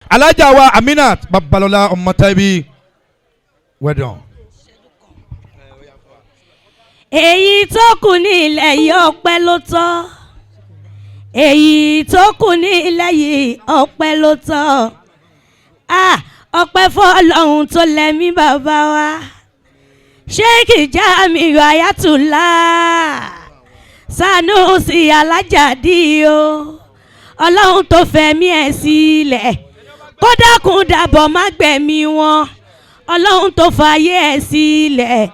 Alájà wa Aminat Babalọlá Ọmọtẹ́bí, well done. Èyí tó kù ní ilẹ̀ yìí, ọpẹ́ ló tọ́. Èyí tó kù ní ilẹ̀ yìí, ọpẹ́ ló tọ́. Ah, ọpẹ́ fọlọ́hún tó lẹ́mí bàbá wa, Sheikh Jamiu Ayatollah Sanusi Alájàdí o. Ọlọ́run tó fẹ̀mí ẹ̀ sílẹ̀, kó dákun dàbọ̀ má gbẹ̀mí wọn. Ọlọ́run tó fàyè ẹ̀ sílẹ̀,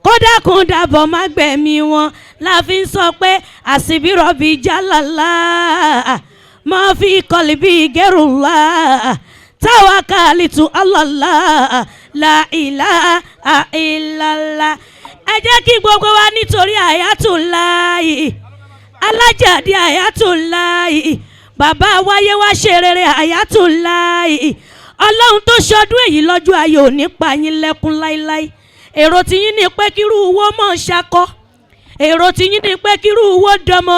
kó dákun dàbọ̀ má gbẹ̀mí wọn, la fi ń sọ pé àsìbírọ̀bì jálàlá máa fi kọ́lì bí gẹ́rùlá tawakalitu Allah la ilaha illallah. Ẹ jẹ́ kí gbogbo wa, nítorí Ayatollah Alájàdí, Ayatollah bàbá wáyé wá ṣe rere, Ayatollah, Ọlọ́run tó ṣọdún èyí lọ́jọ́ ayé ò ní pa yín lẹ́kún láíláí. Èrò tí yín ní pé kírú owó mọ̀ ṣakọ́, èrò tí yín ní pé kírú owó dọmọ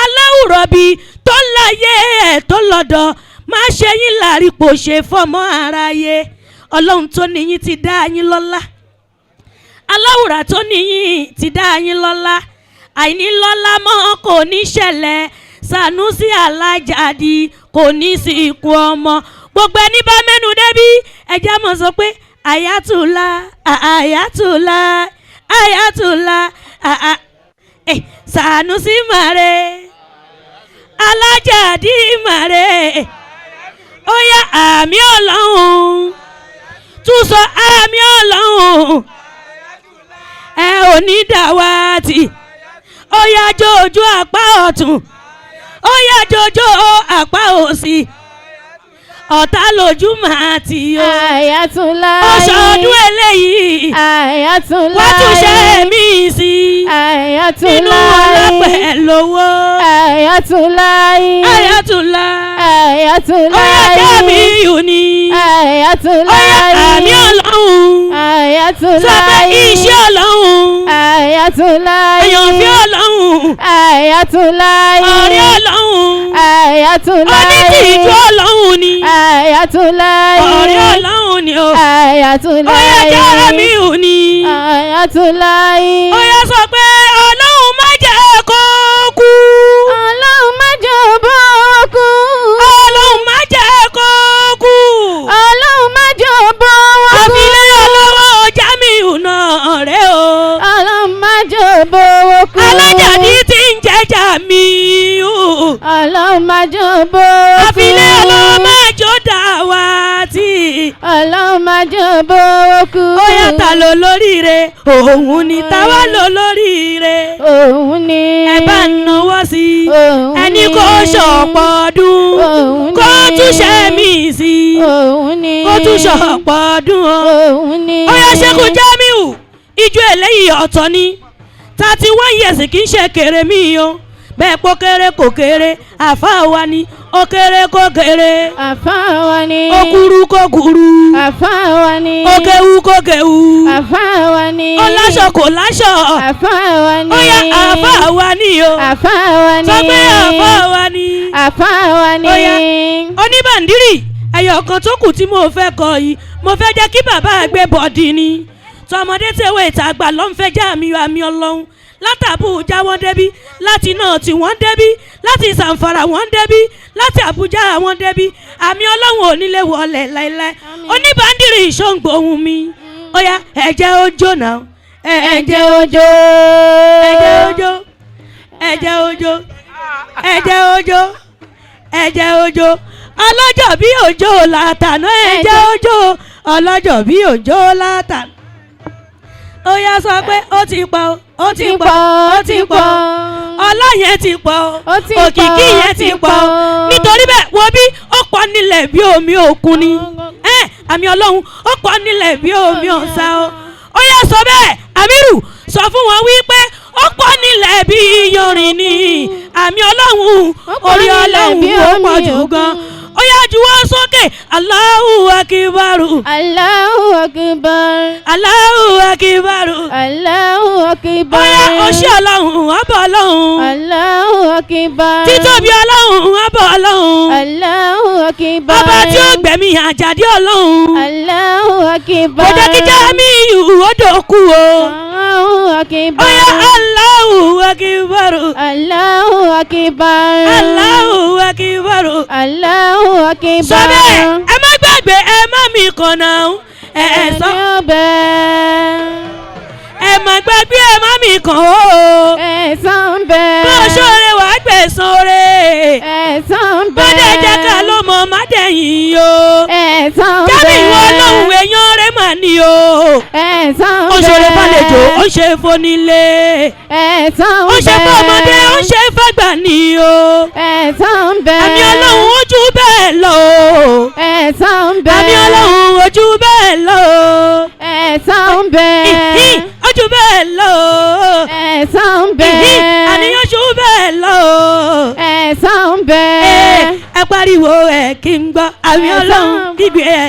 aláwùrọ̀ bíi tó láyé ẹ̀ tó lọ́dọ̀ má ṣe yín láàrípò ṣe fọmọ aráyé. Ọlọ́run tó ní yín ti dá yín lọ́lá, aláwùrà tó ní yín ti dá yín lọ́lá, àìní lọ́lá mọ́ kò ní ṣẹlẹ̀. Sanusi Alájàdí kò ní sí ikú ọmọ. Gbogbo ẹni bá mẹ́nu débí, ẹjẹ́ mọ̀ sọ pé Ayatollah, Ayatollah, Ayatollah, Sanusi mare, Alájàdí mare. Ó yá, àmì Ọlọ́run, tún sọ àmì Ọlọ́run. Ẹ ò ní dàwátì. Ó yá, jójú apá ọ̀tún, ó yá, jójó apá òsì, ọ̀tá lójú máa tì ó. Ayatollah. Ó ṣọdún eléyìí. Ayatollah. Wọ́n tún ṣe mí sí i nínú Ayatollah. ọlọ́pẹ̀ lówó. Ayatollah. Ayatollah. Ayatollah. Ó yá, Jamiu ni. Ayatollah. Ó yá, àmì Ọlọ́run. Ayatollah. Sọ pé iṣẹ́ Ọlọ́run. Ayatollah. Àyànfẹ́ Ọlọ́run. Ayatollah. Ọ̀rẹ́ Ọlọ́run. Ayatollah. Onítìjú Ọlọ́run ni. Ayatollah. Ọ̀rẹ́ Ọlọ́run ni o. Ayatollah. Ó yá, Jamiu ni. Ayatollah. Ó yá, sọ pé Ọlọ́run má jẹ́ kó kú. Ọlọ́run má jẹ́ bó kú. Ọlọ́run má jẹ́ kó kú. Ọlọ́run má jẹ́ bó kú. Àfilẹ́ ọlọ́wọ́ Jamiu náà rẹ̀ o. Ọlọ́run má jẹ́ bó kú. Alájàdí tí ń jẹ́ Jamiu. Ọlọ́run má jẹ́ bó kú. Àfilẹ́ ọlọ́wọ́ má jò dá wa tí. Ọlọ́run má jẹ́ bó kú. Ó yá, ta ló lóríire? Òun ni. Táwa ló lóríire? Òun ni. Ẹ bá ń náwó sí i. Òun Ẹni ni. kó ṣọ̀pọ̀ ọdún. Òun Kó ni. túnṣe mí sí i. Òun ni. Kó tún ṣọ̀pọ̀ ọdún o. Òun ni. Ó yá, Ṣẹ́gun Jamiu, ijó eléyìí ọ̀tọ̀ ni. 31 years kì í ṣe kéré mi o. Bẹ́ẹ̀ pọ́ kéré kò kéré, àfa wa ni. Ó kéré kò kéré. Àfáà wa ni. Ó kúrú kò kúrú. Àfáà wa ni. Ó kéwú kò kéwú. Àfáà wa ni. Ó láṣọ kò láṣọ. Àfáà wa ni. Ó yá, àfa wa ni o. Àfáà wa ni. Sọ pé àfa wa ni. Àfáà wa ni. Ó yá, oníbàndírì, ẹyọ kan tó kù tí mo fẹ́ kọ yìí, mo fẹ́ jẹ́ kí bàbá gbé body ni. Tọmọdé tẹwé ìtàgbà ló ń fẹ́ jẹ́ àmì àmì Ọlọ́run. Látàbújá wọ́n débí, láti náà tí wọ́n débí, láti Sàǹfàrà wọ́n débí, láti Àbújá wọ́n débí. Àmì Ọlọ́run ò nílé wọlé láéláé. Oníbàndìrì, ìṣòǹgbò ohun mi, ó yá, ẹ̀jẹ̀ ojó náà, ẹ̀jẹ̀ Ẹ̀jẹ̀ ojó. Ẹ̀jẹ̀ ojó, ẹ̀jẹ̀ ojó, ẹ̀jẹ̀ ojó, ẹ̀jẹ̀ ojó. Ọlọ́jọ́ bí òjò látàná, ẹ̀jẹ̀ ojó. Ọlọ́jọ́ bí òjò látàná. Ó yá, sọ pé ó ti pọ̀, ó ti pọ̀, ó ti pọ̀. Ọlọ́yẹn ti pọ̀. Ó ti pọ̀, Òkìkí yẹn ó ti ti pọ̀. Pọ̀. Nítorí bẹ́ẹ̀, wo bí ó pọ̀ nílẹ̀ bí omi òkun ni. Ẹ àmì Ọlọ́run, ó pọ̀ nílẹ̀ bí omi ọ̀sà o. Ó yá, sọ bẹ́ẹ̀. Àmírù, sọ fún wọn wípé ó pọ̀ nílẹ̀ bí iyanrìn ni. Àmì Ọlọ́run, Ó pọ̀ orí nílẹ̀ Ọlọ́run bí ó omi pọ̀ jù òkun. gan. Ó yá, juwọ́ sókè. Allahu akibaru. Allahu akbar. Allahu akibaru. Allahu akbar. Ó yá, oṣù Ọlọ́run, ọbọ̀ Ọlọ́run. Allahu akbar. Títóbi Ọlọ́run, ọbọ̀ Ọlọ́run. Allahu akbar. Ọba tí ó gbẹ̀mí Àjàdí Ọlọ́run. Allahu akbar. Kò jẹ́ kí Jamiu ó dòkú o. Allahu akbar. Ó yá, Allahu akibaru. Allahu akbar. Allahu akibaru. Allahu akbar. Sọ bẹ́ẹ̀, ẹ má gbàgbé, ẹ má mi kànnà ẹ ẹ sọ. Ẹni ọbẹ̀. Ẹ má gbàgbé, ẹ má mi kàn ó. Ẹ̀san bẹ. Bó ṣoore, wàá gbẹ̀san re. Ẹ̀san bẹ. Bó dẹ̀ jẹ́ ká ló mọ̀ má dẹ̀yìn o. Ẹ̀san bẹ. Jamiu Ọlọ́run, èèyàn rẹ̀ mà ní o. Ẹ̀san Ó bẹ. ṣoore fàlejò, ó ṣe fónílé. Ẹ̀san bẹ. Ó ṣe fọmọdé, ó ṣe fàgbà ní o. Ẹ̀san bẹ. Àmì Ọlọ́run ojú bẹ́ẹ̀ lọ o. Ẹ̀san bẹ. Àmì Ọlọ́run ojú bẹ́ẹ̀ lọ o. Ẹ̀san bẹ. Ìhín, ojú bẹ́ẹ̀ lọ o. Ẹ̀san bẹ. Ìhín, àníyàn ojú bẹ́ẹ̀ lọ o. Ẹ̀san bẹ. Ẹ pariwo ẹ kí n gbọ́ àmì Ẹ̀san. Ọlọ́run, kígbe ẹ,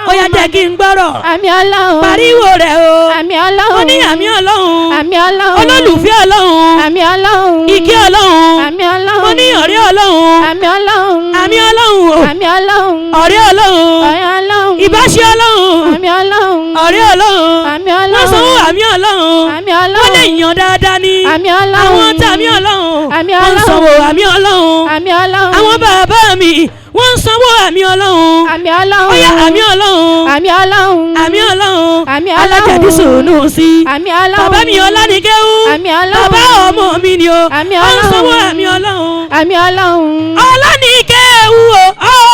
ó yá, jẹ́ kí n gbọ́rọ̀. Àmì Ọlọ́run. Pariwo rẹ̀ o. Àmì Ọlọ́run. Ó ní àmì Ọlọ́run. Àmì Ọlọ́run. Olólùfẹ́ Ọlọ́run. Àmì Ọlọ́run. Ìkẹ́ Ọlọ́run. Àmì Ọlọ́run. Ó ní ọ̀rẹ́ Ọlọ́run. Àmì Ọlọ́run. Àmì Ọlọ́run o. Àmì Ọlọ́run. Ọ̀rẹ́ Ọlọ́run. Ọ̀rẹ́ Ọlọ́run. Ìbáṣe Ọlọ́run. Àmì Ọlọ́run. Ọ̀rẹ́ Ọlọ́run. Àmì Ọlọ́run. Wọ́n sanwó àmì Ọlọ́run. Àmì Ọlọ́run. Wọ́n lè yàn dáadáa ní. Àmì Ọlọ́run. Àwọn tàmí Ọlọ́run. Àmì Wọ́n Ọlọ́run. sanwó àmì Ọlọ́run. Àmì Ọlọ́run. Àwọn bàbá mi, wọ́n ń sanwó àmì Ọlọ́run. Àmì Ọlọ́run. Ó yá, àmì Ọlọ́run. Àmì Ọlọ́run. Àmì Ọlọ́run. Àmì Ọlọ́run. Alájàdí sùnú sí. Àmì Ọlọ́run. Bàbá mi Ọlánìkẹ́wù. Àmì Ọlọ́run. Bàbá ọmọ mi ni o. Àmì Ó ń sanwó Ọlọ́run. àmì Ọlọ́run. Àmì Ọlọ́run. Ọlánìkẹ́wù o,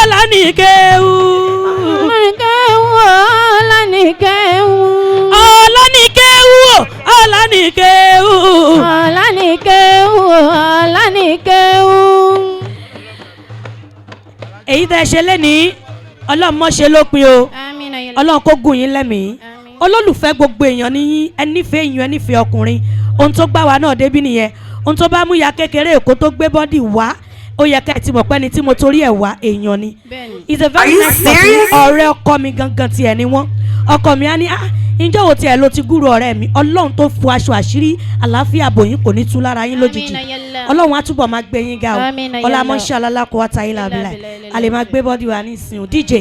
Ọlánìkẹ́wù. Ọlánìkẹ́wù, Ọlánìkẹ́wù. Ọlánìkẹ́wù o, Ọlánìkẹ́wù. Ọlánìkẹ́wù, Ọlánìkẹ́wù. Èyí tẹ́ ẹ ṣe lẹ́nìí, Ọlọ́run mọ́ ṣe lópin o. Ọlọ́run kó gùn yín lẹ́mìí. Olólùfẹ́ gbogbo èèyàn ní yín, ẹ nífẹ̀ẹ́ èèyàn, ẹ nífẹ̀ẹ́ ọkùnrin. Ohun tó gbá wa náà débí nìyẹn. Ohun tó bá mú ya kékeré Èkó tó gbé body wá, ó yẹ ká ẹ ti mọ̀ pé ẹni tí mo torí ẹ̀ wá, èèyàn ni. He's a very Are you nice person. serious? Ọ̀rẹ́ ọkọ mi gangan tiẹ̀ ni wọ́n. Ọkọ mi á ní, "Ah, ǹjọ́ wo tiẹ̀ ló ti gúrò ọ̀rẹ́ mi?" Ọlọ́run tó fo aṣọ àṣírí àlàáfíà bòyín kò ní tú lára yín lójijì. Ọlọ́run á túbọ̀ máa gbé yín ga o. Àmín, ya Ọlá Allah. mọ́ṣẹ́ alálákòó àtàyè làbílà. A lè máa gbé body wa ní ìsìn o, DJ.